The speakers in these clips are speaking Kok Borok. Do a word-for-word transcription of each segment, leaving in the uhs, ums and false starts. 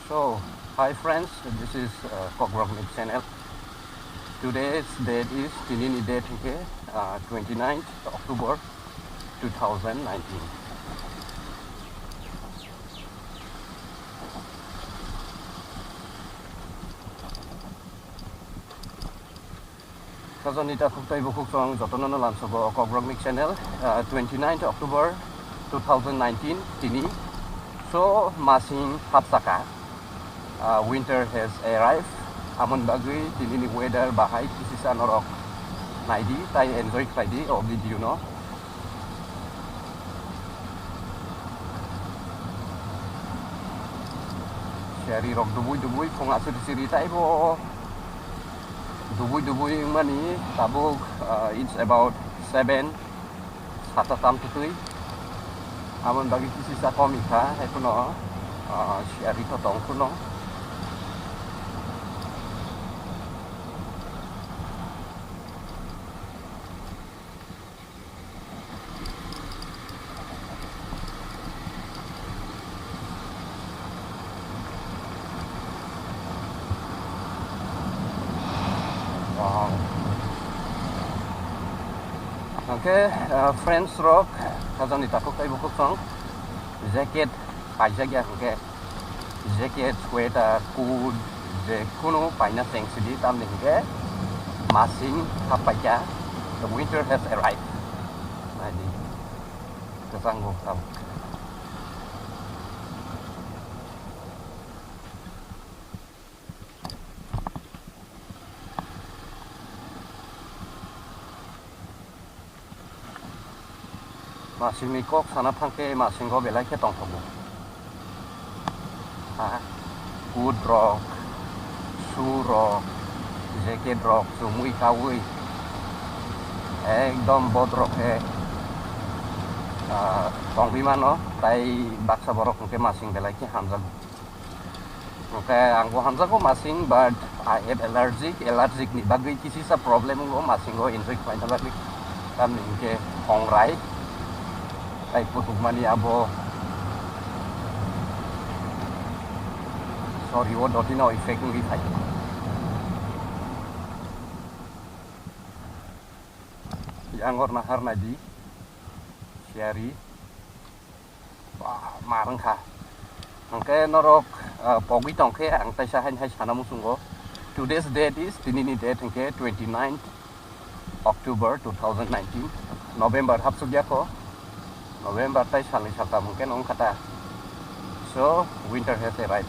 So, hi friends, this is uh, Kokrok Mix channel. Today's date is, tinini date hingke uh, twenty-ninth October two thousand nineteen. Sajani takhuk tei bukhuk chwng jotono no lansogo Kokrok Mix channel, uh, twenty-ninth October two thousand nineteen tini. So, masing hapsaka, uh, winter has arrived. Amon bagwi tinini weather bahai kisisa norok naidi, tai enjoy khlaidi o video no. Siyari rok dubui dubui phung asiri siri taibo dubui dubui wngmani tabuk, uh, it's about seven, sata tam tutui. Amon bagwi kisisa kom ikha, haiphano, uh, siyari to tong phano. Hwnkhe, uh, friends rok, sajani takhuk tei bukhuk chwng jacket paijak ya hwnkhe. Jacket, sweater, coat, je kunu paina cheng sidi, tamni hingke masing happaikha. The winter has arrived. Naidi, kwchango tabuk. Masingni kok sana thangkhe masingo belai khe tongthogo. Ha, coat rok, shoe rok, jacket rok chumui kaui ekdom bodrok khe, ah, tongwi mano, tai baksa borok hwnkhe masing belai khe hamjago. Hwnkhe ang bo hamjago masing, but I have allergic. Allergic ni bagwi kisisa problem wngo masingo enjoy khlaina bagwi. Tamni hwnkhe hongrai tai kuthukmani abo sorio dotino effect wngwi phaio. Yang or nahar naidi siyari. Ba, mar wngkha. Hwnkhe norok, ah, pogwi tongkhe ang taisa haini hai sana muchungo. Today's date is, tinini date hwnkhe twenty-ninth October two thousand nineteen. November hapsukya kho. November tai salni saltam hwnkhe no wngkha ta. So, winter has arrived.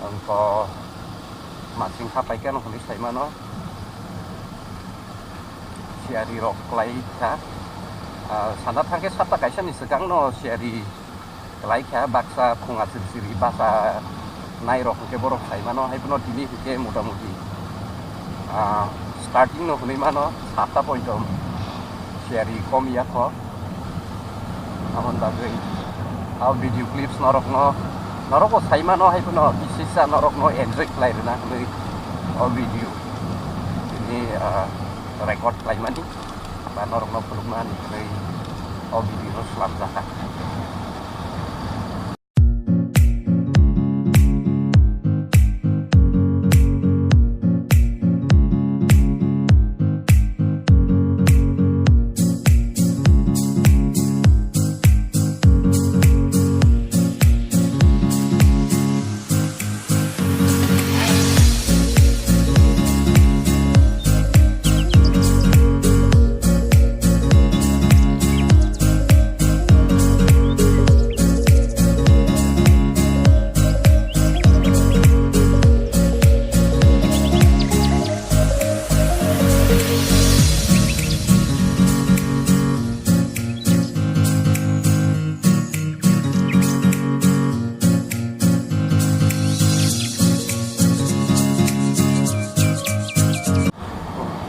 Ang ko masing kha paikha no hwnwi sai mano. Siyari rok klai kha. Ah, sana thangkhe sapta kaisa ni swkang no siyari klai kha, baksa phung asiri siri basa nai rok hwnkhe borok sai mano, hai phano tini hwnkhe mota moti, ah, starting no hwnwi mano sapta poito siyari kom ya kho. Aboni bagwi o video clips norokno, norokbo sai mano, hai phano kisisa norokno enjoy khlai rwna hwnwi o video tini, ah, record khlaimani ba norokno phunukmani hwnwi o video no slamjakha.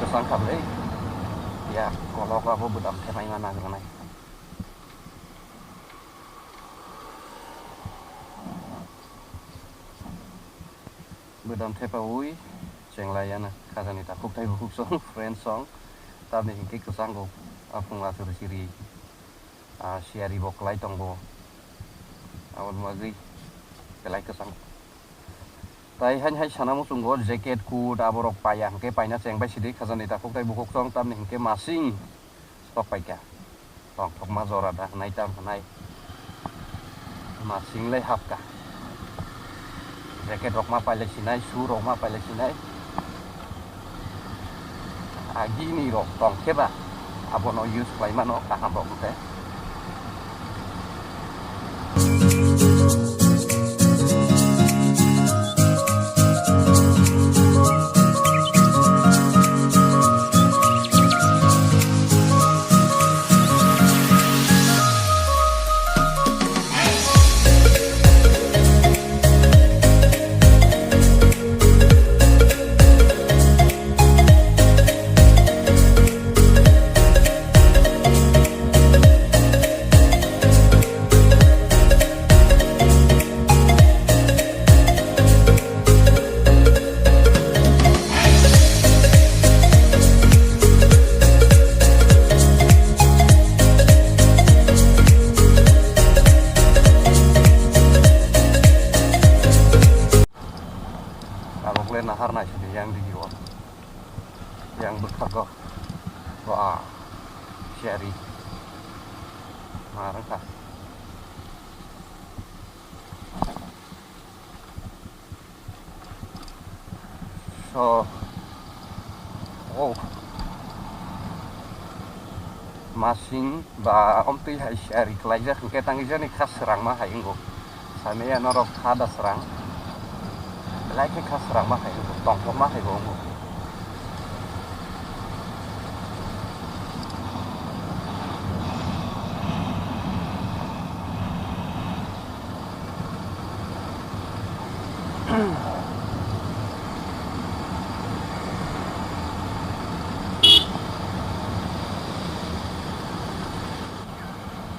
Kwchang kha ble. Ya, kolok abo bwdam thephaima nang rwnai. Bwdam thepaui chenglai ya na. Khajani takhuk tei bukhuk song, friend song. Tamni hinkhe kwchango. Aphung aswk siri. Ah, siyari bo kwlai tongo. Aboni bagwi belai kwchang. Tai hain hai sana muchungo jacket, coat aborok paiya hwnkhe paina chengbai sidi khajani takhuk tai bukhuk chwng tamni hwnkhe masing stok paikha. Tongthokma jora da hwnai tam hwnai. Masing lai hapkha. Jacket rok ma pailai sinai, shoe rok ma pailai sinai. Agini rok tongkhe ba abono use khlai mano kaham rok hwnkhe. Tabuk le nahar nai sidi yang digi o. Yang bwkhago. Wah. Siyari. Marang kha. So, oh, masing ba omtwi hai siyari khlaijak hwnkhe tangwi jani kha swrangma hai wngo. Samaya norok kha da swrang, belai khe kha swrangma hai wngo, tongthokma hai bo wngo.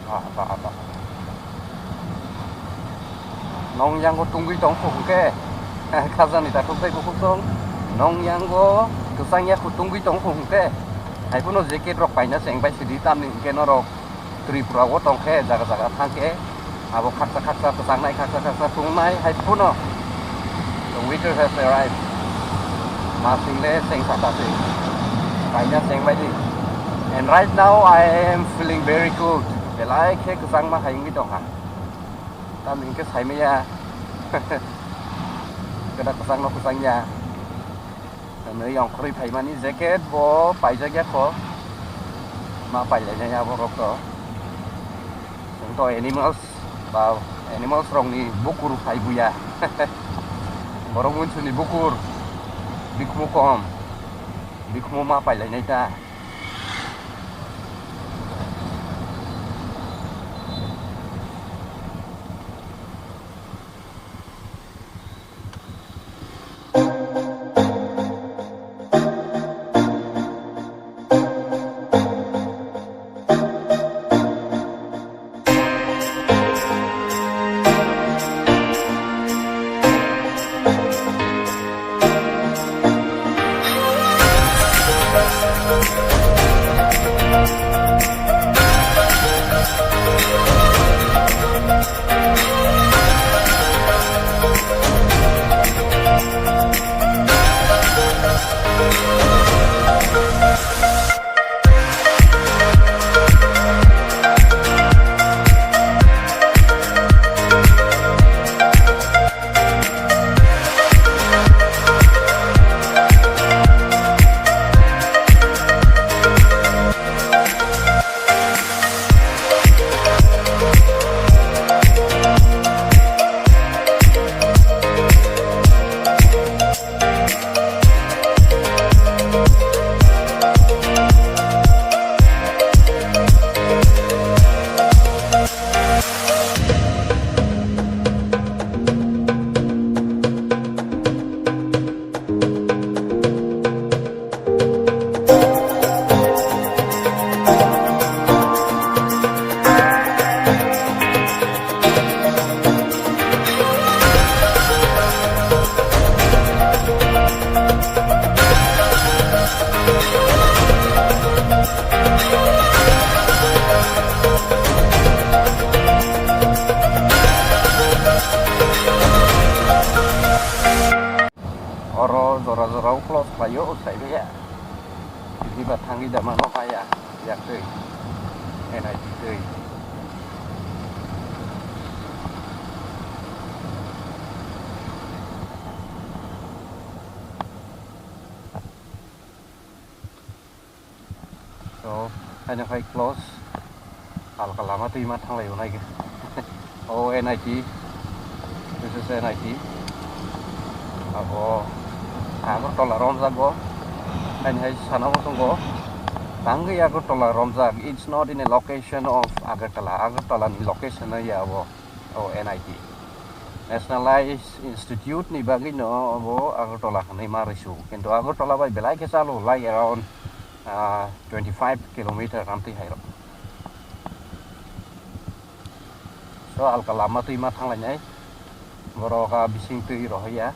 Ah, ah, ah. Nong yango tungwi tong kho hwnkhe, khajani takhuk tei bukhuk tong. Nong yango kwchang ya kho tungwi tong kho hwnkhe. Hai phano jacket rok paina chengbai sidi tamni hwnkhe norok Tripura o tongkhe jaga jaga thangkhe abo khaksa khaksa kwchangnai khaksa khaksa tungnai hai phano the winter has arrived. Masing le cheng saka se paina chengbai di. And right now I am feeling very cold. Belai khe kwchangma hai wngwi tongkha. Tamni hwnkhe saimaya. Kwda kwchangno kwchangya. Hwnwi ongkhorwi phaimani jacket bo paijak ya kho. Ma pailainai abo rok to. Chwng to animals ba animals rokni bukur phai buya. Borok munsuni bukur. Bikhumu kom. Bikhumu ma pailainai ta. Jora jora o close khlai o, sai bai ya. Tini ba thangwi da mano ba ya, yak twi. N I T twi. So, haino hai close. Alka lama twi ma thanglai o nai khe. O N I T. This is N I T. Abo Agartala romjago. Haino hai sana muchungo. Tangwi Agartala romjak. It's not in a location of Agartala. Agartala ni location ya abo. O N I T. Nationalized Institute ni bagwi no abo Agartala hwnwi ma rwsu. Kintu Agartala bai belai khe chalo, like around, ah, twenty-five kilometer amtwi hai rok. So, alka lama twi ma thanglainai. Borok a bising twi rohorya.